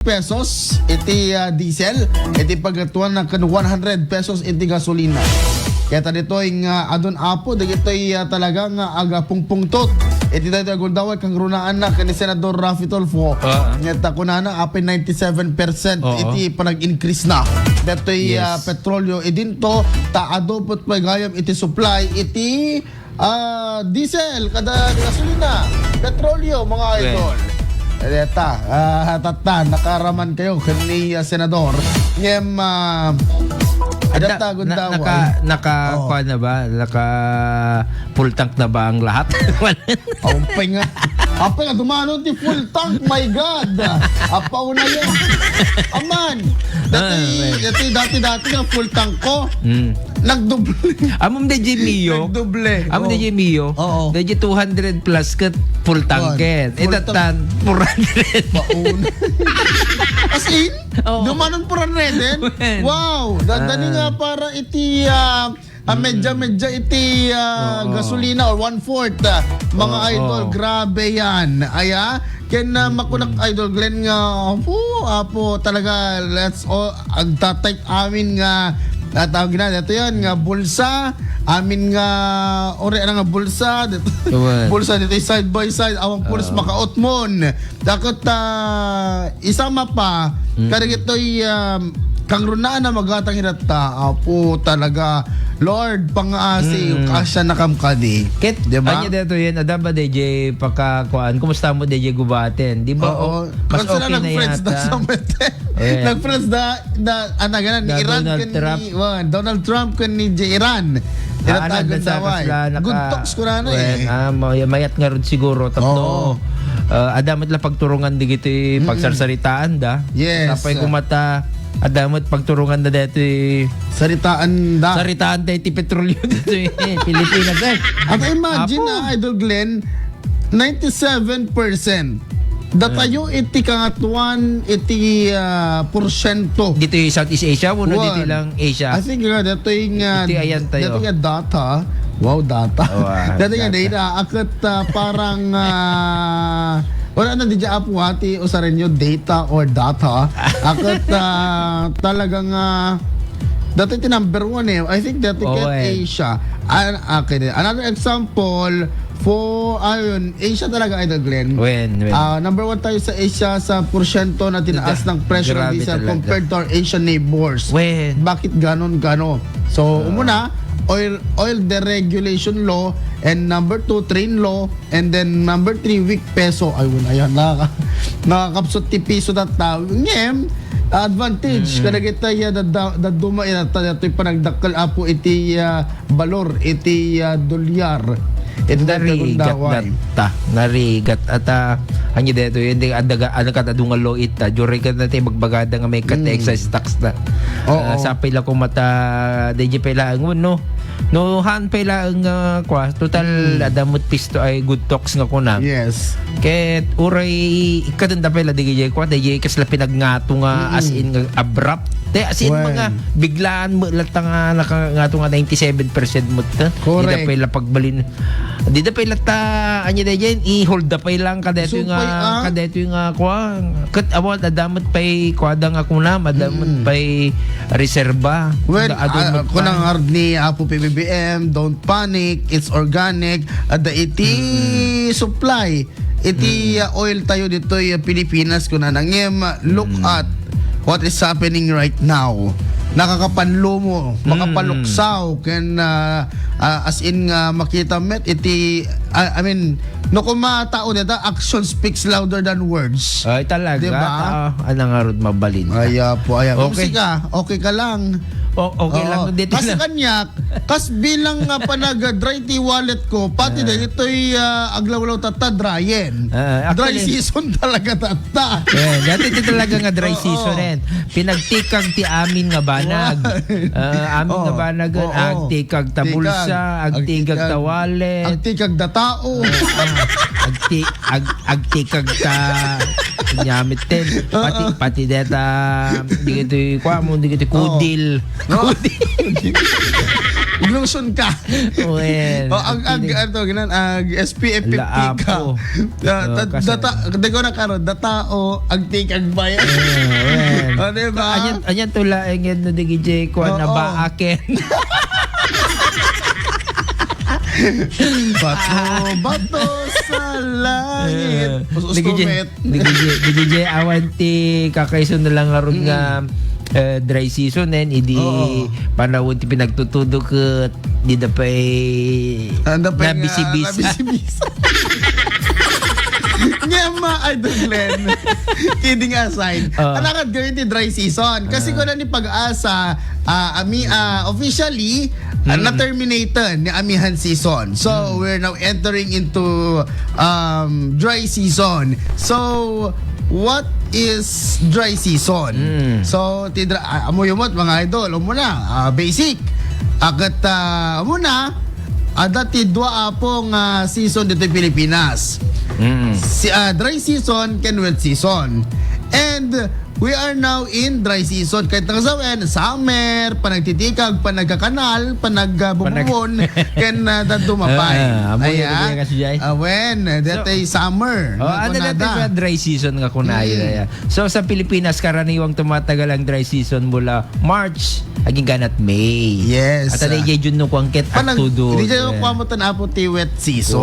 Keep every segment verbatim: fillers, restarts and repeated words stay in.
pesos iti, ah, diesel, iti pagkatuan na ken one hundred pesos iti gasolina. Kaya ta ditoy nga adun apo, dagitoy, ah, talaga nga agapungpungtot. Iti daytoy agundaway, kangrunaan na ken ni Senador Raffy Tulfo. Ah. Nga ta kunana, apay ninety-seven percent Oo. iti panag-increase na. Datoy, Yes. ah, petrolyo, idinto, ta adu met pay gayam iti supply, iti ah, diesel, kada gasolina, petrolyo, mga Well. idol. Eh, ta, ah, tatta, nakaraman kayo ken ni, ah, Senador. Ngem, ah, Ada, adda na, gundaway. naka, naka, Oo. kuwan na ba? Naka full tank na ba ang lahat? Ampay nga. Apay nga, dumano ti full tank, my God. Apaw na yun. Aman. Dati, Ah, well. dati, dati, dati nga full tank ko. Mm. Nagdoble. Amom D J Mio. Nagdoble. Amom Oo. D J Mio. Oo. D J two hundred plus ket full tank Kuwan. ket. Full tank. Itatan, four hundred. Pauna. As in? Oo. Dumanon four hundred din? Wen. Wow. Dadani Ah. nga para iti, ah, ah, Mm. medya-medya iti, ah, Oo. gasolina or one-fourth, ah, mga Oo. idol. Grabe yan. Aya, Ken, ah, makunak, Mm. Idol Glenn, nga, apo, apo, talaga, let's all, agtatay amin nga, ah, tawag na, dito yan, nga bulsa, amin nga, ore, ano nga bulsa, dit-, Tuwan. bulsa dito, side by side, awang pulis Ah. makautmon. Dakot, ah, isama pa, Mm. kada gitoy, um, kangrunaan na magatang hiratta, apo, talaga, Lord, pangaasi, Mm. kasya na kam kadi. Ket, Di ba? anya dito yan, ada ba, D J, pakakuan? Kumusta mo, D J Gubaten? Di ba, Oo. o, mas Kasi okay na na nag-friends na yata. sa Mete. Eh. Nag-friends na, na, ano, ganun, ni Na Iran Donald ken Trump. ni, wa, Donald Trump ken ni J. Iran. Ah, Tinatagan nandun sa daw ay. kasla, naka-, Good talks ko na, ano, well, eh. ah, may-, mayat nga rod siguro, tapno. Oo. Ah, ada met la pagturungan digiti Mm. pagsarsaritaan da. Yes. Sapay kumata, ada met pagturungan da deti Saritaan da. Saritaan da iti petrolyo dito eh, Pilipinas eh. At imagine Apo. na, Idol Glenn, ninety-seven percent. Datayo iti kangatuan iti, ah, porsyento. Dito yung Southeast Asia, wano One. dito lang Asia? I think nga, dito yung, ah, Iti ayan tayo. dito yung data. Wow, data. Oh, ah, Dito yung data. data. Akit, ah, parang, ah, wala na di dyan, apo, ati, usarin nyo, data or data. Akit, ah, talagang, ah, dati ti number one eh. I think dati Oo, ket eh. Asia. An-, okay, another example for, ayun, Asia talaga, Idol Glenn. When, when? Ah, number one tayo sa Asia sa porsyento na tinaas Gra-, ng presyo ng grabe diesel talaga. compared to our Asian neighbors. When? Bakit ganon, gano? So, Ah. umuna, oil, oil deregulation law, and number two, train law, and then number three, weak peso. Ayun, ayan, nakaka-, nakakapsot ti piso tatta. Ngem, advantage, Mm. kadagiti, ah, dadda-, dadduma, ita, datoy panagdakkel, apo, iti, ah, balor, iti, ah, dolyar. Iti Narigat gundaway. datta. Narigat. At, ah, anya dito, hindi, adaga, ano ka, adu nga law ita. Jure ka na tayo magbagada nga may kat Mm. excise tax na. Oo. Ah, sapay la kumata, di di pa ila, no? No, han pa ila nga, kwa, total, Mm. adamot pisto ay good talks nga kuna. Yes. Ket, uray, ikadenda pa ila, di di, kwa, di di, kasla pinagngato nga, Mm-mm. as in, nga abrupt. Te, as in, Well. mga biglaan mo, lata nga, nakangato nga ninety-seven percent mo, ta. Correct. Di da pa ila pagbalin. Di da pa ila ta, anya da yan, i-hold da pa ilang kadeto So, nga, pay, ah. kadeto nga, kwa, kat, awa, adamot pay, kwa da nga kuna, madamot Mm. pay reserba. Well, Ada-, adamot ah, pa. kunang ard ni Apo P B B M, don't panic, it's organic, adda iti Mm. supply. Iti, Mm. ah, oil tayo ditoy, ah, Pilipinas, kuna na ngem, ah, look Mm. at what is happening right now. Nakakapanlumo, Mm. makapanluksaw, ken, ah, ah, as in nga makita met iti, ah, I mean, no kuma tao dita, action speaks louder than words. Ay, talaga? Di ba? Ah, ano nga rod mabalin? Ay, apo, ay, apo. Okay. Kumusta ka? Okay ka lang? O-, okay lang, Oo. no, dito Kasi lang. kanya, Kas bilang nga panag-dry ti wallet ko, pati Ah. dagitoy, ah, aglawlaw tatta, dryen. Ah, Dry actually, season talaga tatta. Eh, dati ti talaga nga dry Oo. season, eh. Pinagtikag ti amin nga banag. Wow. Ah, amin nga Oo. banag, Oo. agtikag ta Tikag. bulsa, agtikag ta Agtikag. wallet. Agtikag da tao. Ah, agti-, ag-, agtikag ta nyamit din. Pati, Oo. pati deta, di kiti, kwa mo, di kiti Oo. kudil. No? Kudil. Lotion ka. Well, O, ag, ag, ano to, ginan, ag S P F fifty ka. Laapo. Da-, Oh, da-, kasi data, di ko na karon, data o agtikag ba yan? Eh, well. O, di ba? Anyan, anyan tula, eh, ngayon, no, di gijay, kuwan na Oo. ba, akin? Bato, bato sa langit. Eh, Us-, di gijay, ustumit. Di gijay, di gijay awan ti kakaisuna lang ngarud nga, Mm. eh, dry season, eh, idi Oo. panahon ti pinagtutudok ket di da pay Anda pay nga nabisibisa. nabisibisa. Nga ma, Idol Glenn. Kidding aside. Oo. Alakad gawin ti dry season. Kasi Ah. kuna ni Pag-asa, ah, ami-, ah, officially, ah, Mm. na-terminated ni amihan season. So, Mm. we're now entering into, um, dry season. So, what is dry season? Mm. So, ti dra-, ah, amo yumot, mga idol, amo na, ah, basic. Agat, ah, amo na, adda ti dua apo nga season ditoy Pilipinas. Mm. Si, ah, dry season ken wet season. And we are now in dry season. Kahit nga sawen, summer, panagtitikag, panagkakanal, panag, ah, Panag- bububon, ken, ah, dadduma pay. Ah, amo Ayan. yan, kasi, Jay. Ah, wen, So, dati summer. Oh, nga ano dati kunada. pa dry season nga kunayo Mm. na yan? So, sa Pilipinas, karaniwang tumatagal ang dry season mula March, agingga na May. Yes. At ano, Ah. Jay, June no kuwangket Panag-, agtudo. Di dyan Eh. kuha mo tan apo ti wet season.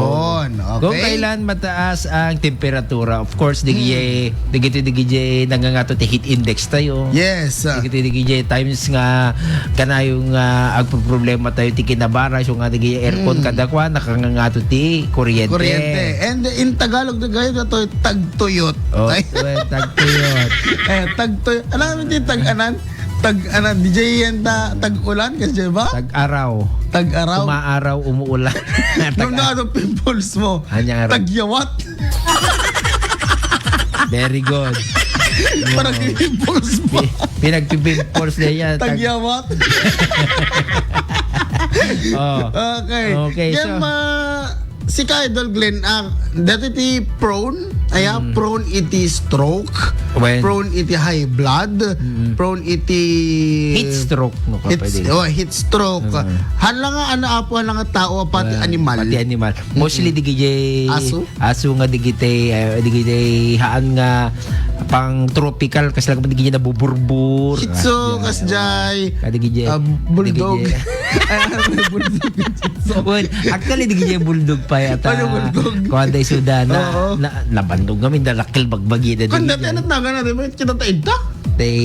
Wow. Okay? Kung kailan mataas ang temperatura, of course, di Hmm. gijay, di giti, di gijay nangangato ti heat index tayo. Yes. Di giti, di gijay times nga kanayo nga agproblema tayo ti kinabara, so nga di gijay aircon Hmm. kada kuan, nakangangato ti kuryente. Kuryente. And in Tagalog, di kayo na to, tagtuyot. Oh, Ay. well, tagtuyot. Eh, tagtuyot. Ano naman ti tag-anan? Tag-anan, di jay yan ta-, tag-ulan, kasi ba? Tag-araw. Tag-araw. Umaaraw, umuulan. Nung Tag- naano pimples mo? Anyang araw. Tagyawat. Very good. Parang Oo. pimples mo. Pi-, pinagpipimples na yan. Tag- Tagyawat. Oh. Okay. Okay, Yan so ma-, si ka Idol Glenn, ah, dati ti prone, aya, Mm. prone iti stroke, When? prone iti high blood, Mm. prone iti Heat stroke, no, ka Heat pwede. st-, oh, heat stroke. Mm. Hala nga, ano, apo, hala nga tao, pati Ah, animal. pati animal. Mostly, Mm-mm. di gijay Aso? aso nga di gitay, eh, di gitay haan nga pang tropical, kasi lang di gijay nabuburbur. Shih Tzu, Ah, kas yeah, jay. Kadi gijay. Ah, bulldog. Di gijay. Ah, bulldog. Shih Tzu. Well, actually, di gijay bulldog pa yata. Ano bulldog? Kuwan da isuda na, Oo. na, nabandog kami, dalakkel bagbagi na di Kung dati, gijay. Ano tawag na, di ba? Kita tayo da? Tay,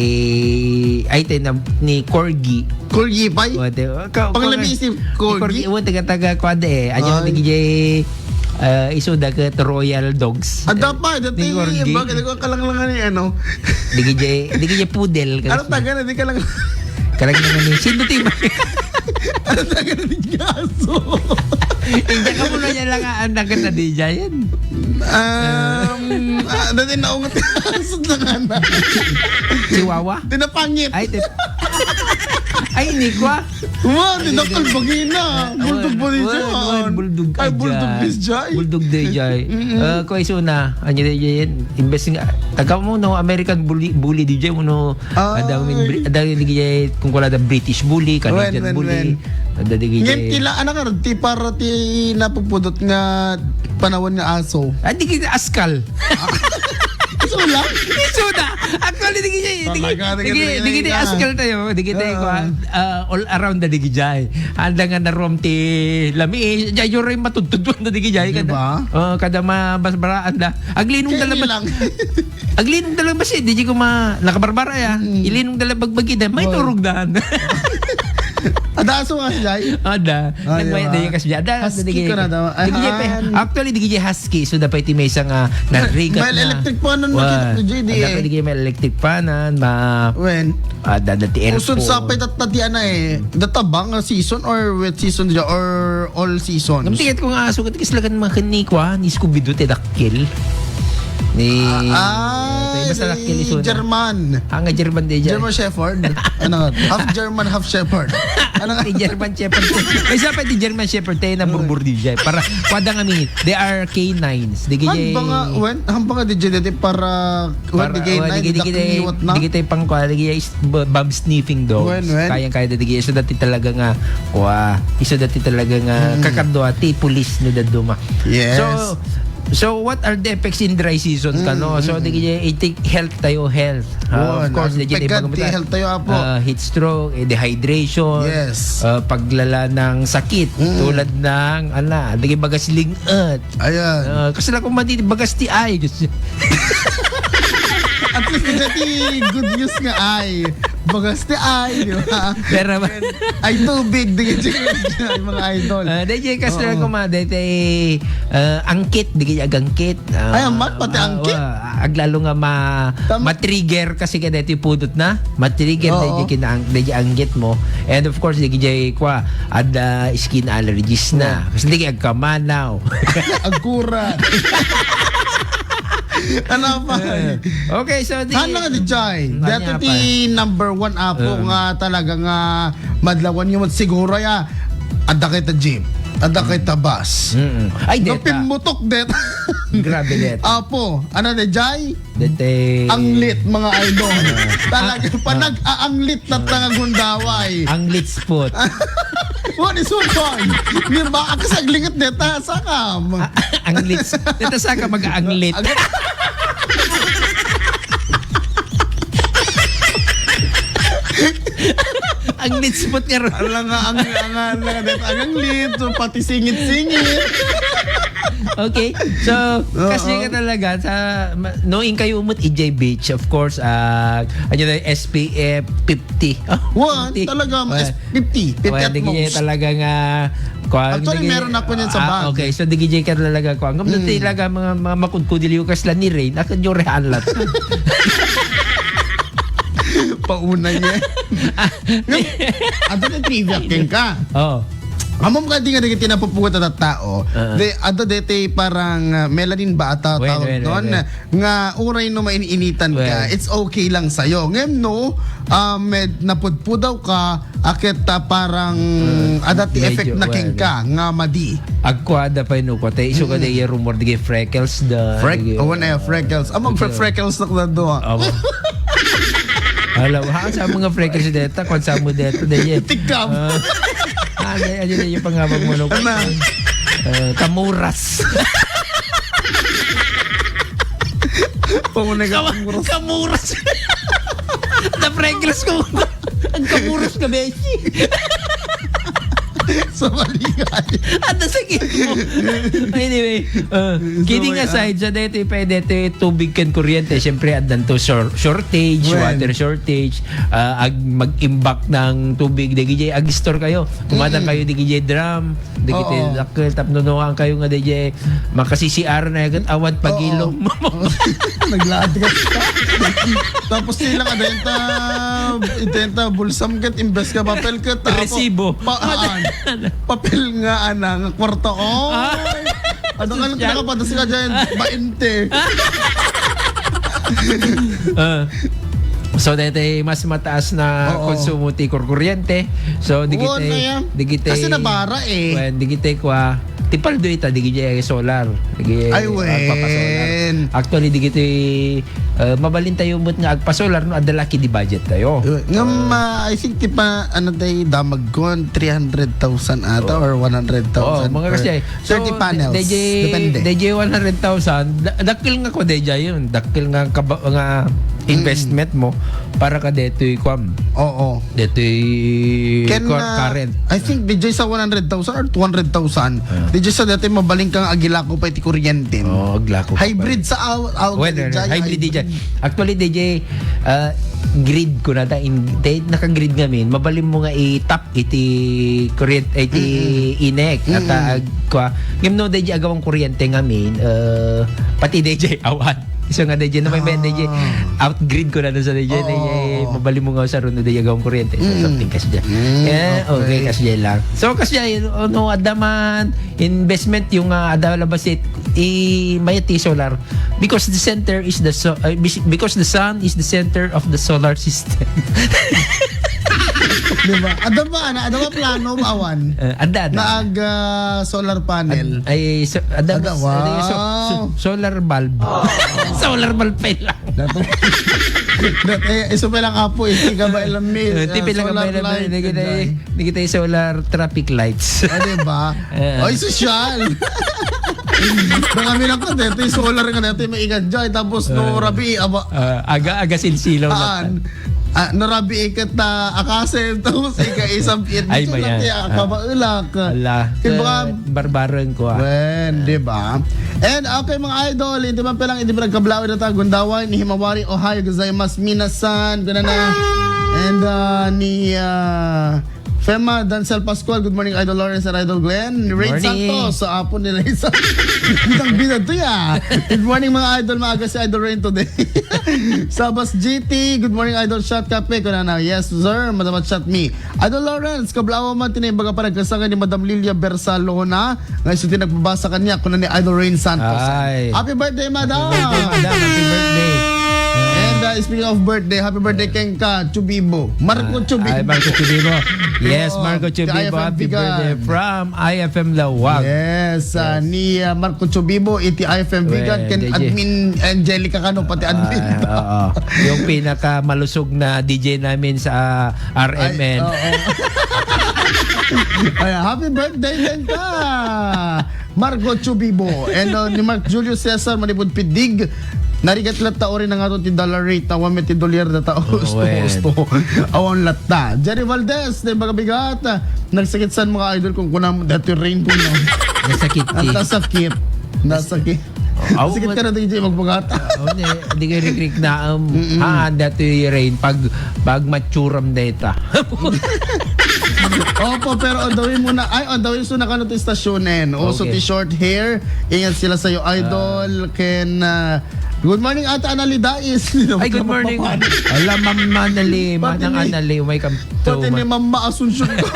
ay, tay na, ni Corgi. Corgi pay? O, tay, ka-, Pang ka-, labis ni ni Corgi? Corgi, o, taga-taga, kuwan da eh. Anya, Ay. di gijay, ah, isuda ket Royal Dogs. Ada pa, dati Ni Corgi. Bakit ako kalanglangan ni ano? Di gijay, di gijay poodle, Ano kasi taga na, di ka lang Karag naman ni, sino ti ba? Ano taga na, di ka aso? Hindi ka muna niya lang ang nagkatadi dyan. Um, ah, dati naungat ka sa tangana. Chihuahua? Tinapangit. Ay, tin-, ay, Nikwa. Wa, di dakkel bagina. Bulldog ba di Wa, dyan? wa, bulldog Ay, ka bulldog dyan. Di dyan. Bulldog di dyan. Mm-mm. Ah, kung iso na, ano di dyan? Imbes nga, taga mo, no, American bully, bully di dyan, no? Ay. Ada, ada, di dyan, kung wala da British bully, Canadian Wen, wen, bully. wen. Ada di Ngem dyan. Kila, anak, ano, ti para ti napupudot nga panawan nga aso. Ah, di kita askal. Isu lang? Isu na. Actually, di kita, di Talaga, kita, di di kita, kita, di kita talaga. askal tayo. Di kita, Oo. kuwan, ah, all around na di kita. Anda nga na rom ti lami, eh, dyan yung rin matutudwan na di kita. Di Kada, ba? oh, kada mabasbaraan na. Aglinong Kaya talaga. lang. Aglinong talaga ba siya? Di ko ma-, nakabarbara ya. Mm. Ilinong talaga bagbagi na. May Boy. turog na. Ada aso nga si Jai? Ada. Ay, Nagmay-, ah. di kasi ada, Husky di ko na daw. Di kasi, Ahan. actually, di kasi husky. So, dapat ti may isa nga narigat May na. electric fan na Wa. nakita ko, J D, Ada eh. ka di may electric fan, ah, ma-, When? ada, dati Usun aircon. sa pay tatatian na eh. Databang nga season or wet season dya or all seasons? Nung tiket ko nga aso, katikis lagan mga kani, kwa, ni Scooby-Doo, ti dakkel. Ni, Ah, ah, Sa Di Lakil Isuna. German. Ah, nga German di dyan. German Shepherd. Ano nga? Half German, half Shepherd. Ano nga? Di German Shepherd. Ay, siya pa di German Shepherd, tayo na burbur di dyan. Para, kuwada nga minute. They are canines. Di kaya Hamba nga, wen, hamba nga di dyan, dati para, wen, Para, di kaya oh, na, di, di, di, di, di, di, na. Di kita pang kuha, di kaya is, ba-, bab sniffing dogs. Wen, wen. Kayang-kaya di kaya. So, dati talaga nga, kuha. Iso dati talaga nga, Mm. kakadwa, ti pulis ni daduma. Yes. So, so, what are the effects in dry season ka, Mm, no? So, mm, di mm. kaya, iti health tayo, health. Ah, of Wen, course, ang di kaya pegat ti ibang health tayo, apo. Ah, heat stroke, eh, dehydration, Yes. ah, paglala ng sakit, Mm. tulad ng, ala, di kaya bagas lingat. Ayan. Ah, kasi lang kung madi-, bagas ti ay, Diyos. At least, dati good news nga ay. Bagas ti ay, di ba? Pero ba- Ay, tubig, di kaya mga idol. Ah, di kaya kasi Oo. lang kung ma-, di, di, ah, angkit, di kaya agangkit. Ah, Ay, amat, pati ah, angkit? wa, aglalo nga ma-, Tama. ma-trigger kasi kaya dito yung pudot na. Ma-trigger Oo. na yung kinaang-, na yung anggit mo. And of course, di kaya kwa, ada skin allergies na. Oo. Kasi di kaya agkamanaw. Agkurat. Ano pa? Eh, okay, so di Ano nga di, Jai? Mm, Dati ano ti pa? number one, apo, Um. nga talaga nga madlawan yung siguro ya. Ada kay ta jeep. Ada kay ta bus. Mm-mm. Ay, Nga deta. pinmutok, deta. Grabe, deta. Apo, ano na, Jai? Dete. Anglit, mga idol. Talaga, Ah. panag-aanglit na tanga gundaway. Anglit spot. What is so fun? Di ba? Ang kasaglingat deta, sakam. Ah, anglit. Deta, saka mag-aanglit. Ang- Ang litspot nga ron. Ala nga, ang, ang, ang, ang, ang, ang lit, so, pati singit-singit. Okay. So, Oo. kasi ka talaga, sa, ma-, knowing kayo mo't E J Beach, of course, ah, ano na, S P F fifty. One, fifty. Talaga, Well, S P F fifty, fifty well, at di kaya most. talaga nga, kuwan, Actually, di kaya meron ako niyan sa ah, bag. Okay, so di kaya ka talaga, kuwan. Ngam Mm. talaga, mga, mga makudkudil yung kasla ni Rain, ako yung rehanlat. Pauna niya. Ngam, ato na trivia, kenka. Oh. Amom ka di nga dagiti napupugot a tattao. Ah. Di, ato deti parang, ah, melanin ba ata Wen, tawag wen, wen, doon? wen. Nga uray no mainiinitan ka, Wen. it's okay lang sa'yo. Ngem no, ah, med-, napudpudaw ka, akit, ah, parang Mm, adati medyo, effect na wen, kenka, wen. nga madi. Agkuada pa ino ko, te, isu ka Mm. di rumor, di freckles da, Freck-, di, oh, na, ah, freckles. Ah, mag-freckles na ko na doon. Awa. Alam, ha, sa mga freckles deta, kung sa mo deta, di yan. Tikam. Ah, ah, di, di, di, yung pangawag mo, no? Ano? Ah, kamuras. Pamunay ka Kam-, kamuras. Kamuras. Na freckles ko. Ang kamuras ka, Beshi. Sa balikan. Ano sa gid mo? Anyway, uh, So, kidding wait, ah. aside, sa dito, pwede dito tubig kan kuryente. Siyempre, addan to shor-, shortage, Well. water shortage, ah, ag-, mag-imbak ng tubig, di kaya ag-store kayo. Kumadang Mm. kayo, di kaya drum, di kaya Oo. dakkel, tapno no, ang kayo nga, di kaya makasi-C R na, agad awan pagilom. Oo. Naglagas ka. Tapos sila ka, denta, denta, bulsam ket, imbes ka papel ket, apo, Resibo. pa-, ah, papel nga, ana, nga kwarta. Oh! Ah. Ano ka, Sosyal. nakapatas ka dyan? Bainte. Ah. So, dete mas mataas na Oo. konsumo ti kurkuryente. So, di Oo, kita, na yan. di kita, Kasi nabara eh. Well, di kita kwa, ti paldo ita, di kita solar. Di kita Ay, wen. magpapasolar. Actually, di kita, uh, mabalin tayo mo't nga agpasolar, no, adda laki di budget tayo. Uh, ngam, Uh, uh, I think ti pa, ano tayo, damag ko, three hundred thousand ata Oo. or one hundred thousand Oo, mga per kasi, so, thirty panels. D J, Depende. D J one hundred thousand, da-, dakkel nga ko, D J yun. Dakkel nga kaba-, nga Mm. investment mo para ka detoy, kwan. Oo. Detoy Ken, cur-, ah, current. I think, D J sa one hundred thousand or two hundred thousand, Ah. D J sa dati mabaling kang agilako pa iti kuryente. Oo, aglako pa Hybrid pa. sa aw-, aw-, Well, D J, hybrid, D J. hybrid. Actually, D J, ah, grid ko na ta, in, te-, naka-grid ngamin, mabalin mo nga i-tap iti kuryente, iti Mm-mm. inek, at, Mm-mm. ah, ag-, kwa. Ngem no, D J, agawang kuryente ngamin, ah, pati D J, awan. So nga, D J, no, may, may, D J, outgrid ko na dun sa D J, Oo. D J, mabalin mo nga sa runo, D J, agawang kuryente. So, Mm. something kasdiay. Mm, Eh, okay, okay. kasdiay lang. So, kasdiay, ano, adda man, investment yung, ah, adda labas it, i, may ti solar. Because the center is the so-, uh, bis-, because the sun is the center of the solar system. Di ba? Adda ba, ana, adda ba plano, maawan? Eh, adda, adda. Naag, ah, solar panel. Ad-, ay, so, adda, Adda, adda, so, wow. so, solar bulb. Solar bulb pa lang. Dati, dati, isu pa lang apo, eh, ti ka ba ilang mil, Eh, ti ah, pila ka solar ba ilang light, mil, di kita, ganyan. di kita yung solar traffic lights. Ah, di ba? Eh. Ay, sosyal. Baka kami lang ka, dito yung solar nga, dito yung maingad dyan. Tapos, no, Eh. rabi, aba, Ah, aga, aga silsilaw na. Aan. Ah, no, rabi, ikat, ah, akasem, tapos ika isang piit. Ay, Dito lang mayan. kaya, Ah. kabaulak. Ala. Kaya baka Eh, barbareng ko, ah. Wen, di ba? And, okay, mga idol, hindi man palang, hindi man nagkablawan na tayo, Gundaway, ni Himawari, Ohio, gozaimasu, minasan, guna na. And, ah, ni, ah, Fema Dancel Pascual, good morning, Idol Lawrence and Idol Glenn. Ni Rain Morning. Santos, sa apo ni Rain Santos. Bidang-bida to, ya. Good morning, mga idol. Maaga si Idol Rain today. Sabas G T, good morning, Idol Shot Cafe. Kuna na, yes, sir. Madam at Shot Me. Idol Lawrence, kablawan man, tinay baga pa nagkasangay ni Madam Lilia Bersalona. Nga isu ti nagbabasa kaniak, kuna ni Idol Rain Santos. Ay. Happy birthday, madam! Happy birthday, madam! Happy birthday! And, uh, speaking of birthday, happy birthday, Kengka Chubibo. Marco Ah, Chubibo. ay, Marco Chubibo. Yes, Oo, Marco ti Chubibo, I F M happy Bigan. birthday from I F M Laoag. Yes, uh, Yes. ni, uh, Marco Chubibo, iti I F M Bigan, Well, ken D J. Admin Angelica Cano, pati admin. Ah, oo. Yung pinakamalusog na D J namin sa R M N. Ay, oo. Ay, happy birthday, Kengka! Marco Chubibo. And, uh, ni Mark Julius Cesar, manipud Pidig, narigat latta uri na nga to ti dollar rate, awan met ti dolyar data, Oo, usto, wen. usto. Awan latta. Jerry Valdez, na yung mga bigat, ah, nagsakit san mga idol kung kunam, dati rain ko na. Nasakit At ti. nasakit. Nasakit. Aw, Nasakit ka mat- na, D J, magpagata. Aw, ne, di kayo rikrik na, um, Mm-mm. haan, dati rain, pag, pag matsuram data. Opo, pero on the way muna. Ay, on the way, so nakano ti istasyonen. Uso Okay. ti short hair. Ingat sila sa'yo, Ah. idol. Ken, ah, good morning, Ate Anali Dais. Ay, good morning. Ala, Ma'am Manali, Pati Manang ni, Anali, umay kam-, pati ni tuman. Mama Asuncion ko.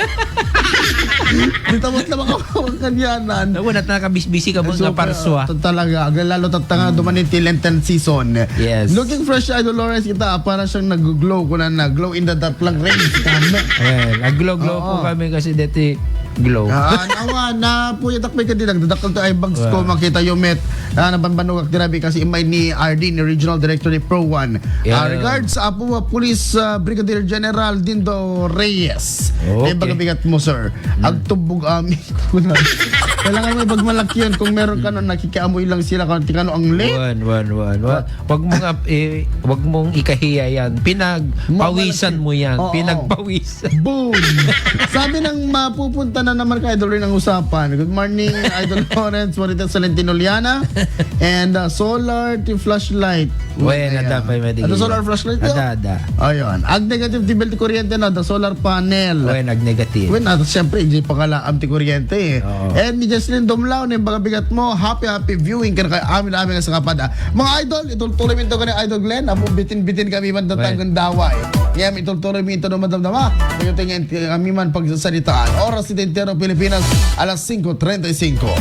Di tawat lang makawang kanyanan. Naku, nata nakabisbisi ka mo Ay, nga super, parswa. to talaga. Aga lalo tatta nga, Mm. duman iti Lenten season. Yes. Looking fresh, Idol Lawrence, kita, para siyang nag-glow, kuna na, glow in the dark lang, rain. Tama. Ayan, nag-glow-glow po Oo. kami kasi dati glow. Ah, nawa, na po yung takbay ka din, nagdadakal to ay bags ko, Wow. makita yung met. Ah, nabanbanugak dirabi kasi imay ni R D, ni Regional Director ni Pro One. Yeah. Ah, regards, Apo, ah, Police, ah, Brigadier General Dindo Reyes. Okay. Eh, bagabigat mo, sir. Mm. Agtubog ami. Kailangan mo ipagmalaki yun. Kung meron ka nun, nakikiamoy lang sila kung tingano ang late. Wan, wan, wan, wan. Wag mong ap-, eh, wag mong ikahiya yan. Pinagpawisan Mamalaki. mo yan. Oo. Pinagpawisan. Boom! Sabi ng mapupunta na naman kay Idol Rin ang usapan. Good morning, Idol Lawrence, Marita Salentino Liana, and, uh, solar, ti flashlight. Wen, Ayan. ada pa yung Ada solar flashlight, Ada, yun? ada. Ayun. Ag negative ti bill ti kuryente na, the solar panel. Wen, ag negative. Wen, at siyempre, hindi pa kalaam ti kuryente, eh. Oo. And ni Jesselyn Dumlao, ni baga bigat mo, happy, happy viewing, kaya kay amin, amin sa kapada. Mga idol, itultuloy mi ito kani Idol Glenn, apo bitin-bitin kami man Wen. tatanggang daway. Ngayon, itultuloy mi ito na madamdama. Kayo tingin, kami man pagsasalitaan. Oras ito entero Pilipinas, alas singko treinta y cinco.